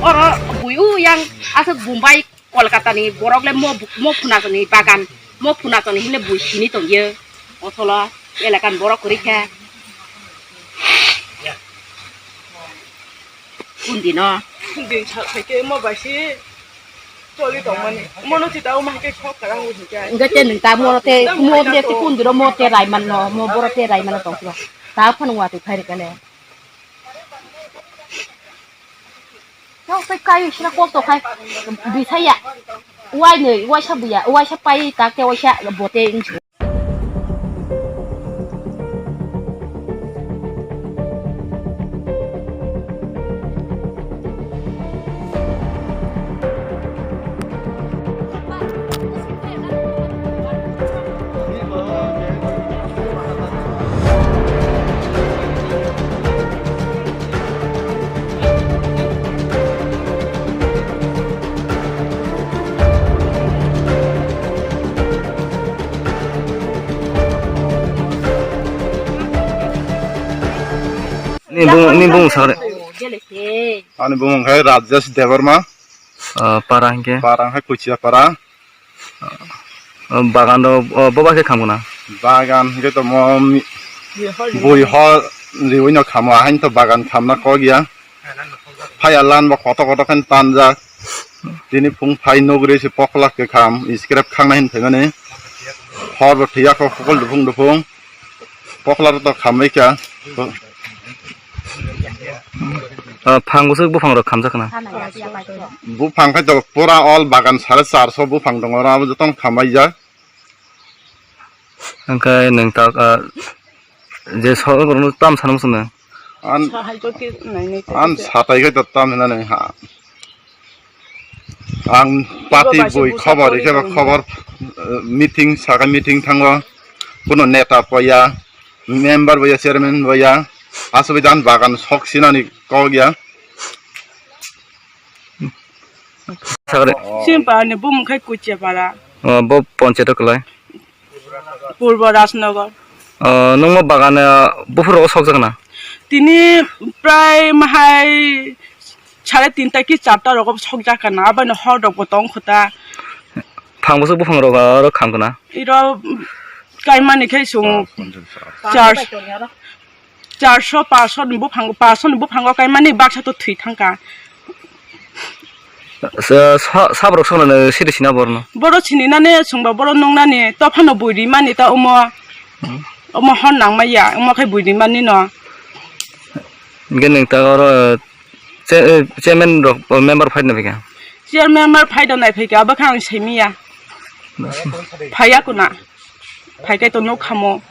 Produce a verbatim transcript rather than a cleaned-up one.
Oro bui u yang aswk Bombay Kolkata ni borok le mo, mo phuna ni bagan, mo phuna ni himle bui sini tong ye. Osolo elaka ni borok kwrwi khe. Kundi no. Kundi sa khaike mo bai si choli tong mani. Mo no chita o ma ke khok kara ho hike. Enggak te nung ta mo te, mo te kundi ro mo te rai man no, mo boro te rai man no tong kro. Ta phan wa tu khai re kale. Kau sai kai sira kok to khai. Bisaya. Wai nei, wai sa buya, wai sa pai ta ke wai sa bote. Ni bung, ni bung sare. Ani bung khai Rajesh Debbarma. Ah, para hingke? Para hingke Kuchia para. Ah, bagan do, oh, boba khe khamguna? Bagan hingke to mo mi-, bui ho riwi no khamo, ahain to bagan khamna kok ya. Phai alan bo koto koto khen tanjak. Tini phung phai nugri si poklak ke kham, scrap khangna hin phaimani. Hor bo thiya kok kokol duphung duphung. Pokla rok to khambai kha. Ah, phang bwswk buphang rok khamjak khna? Buphang khai to pura all bagan sare charso buphang tongo, abo jotono khambai jak. Hwnkhe nwng tak, ah, je so borokno tam sana muchung nang? An, an satai khai to tam hinani ha. Ang pati bui khobor, ikhe ba khobor, eh, meeting, saka meeting thango, kuno neta poya, member boya, chairman boya, aswk dan bagan sok sinani kok ya. Sagre. Simpani bumung khai Kuchia para. Oh, bo ponchayat o kwlai. Purbo Rajnagar. Ah, nungmo bagan, ah, buphur rogo sokjak na? Tini prai mahai sare tinta ki charta rogo sokjak na, aboni hor rok bo tong kho ta. Phang bwswk buphang rok, ah, oro kham kha na? Iro kaimani khai sung char, charso, paso ni buphango, paso ni buphango kaimani baksa to thwi thangkha. Sa, sa, sabrok songno siri sina borno. Boro sini nani songba boro nung nani to phano bui rimani ta omo. Hmm. Omo hor nang maya, omo khai bui rimani no. Hingke nwng ta oro, che-, chairman rok, member phai na phaikha? Chairman member phai da nai phaikha, abo khe ang simi ya. Phaiya kuna. Phaikai to nuk khamo.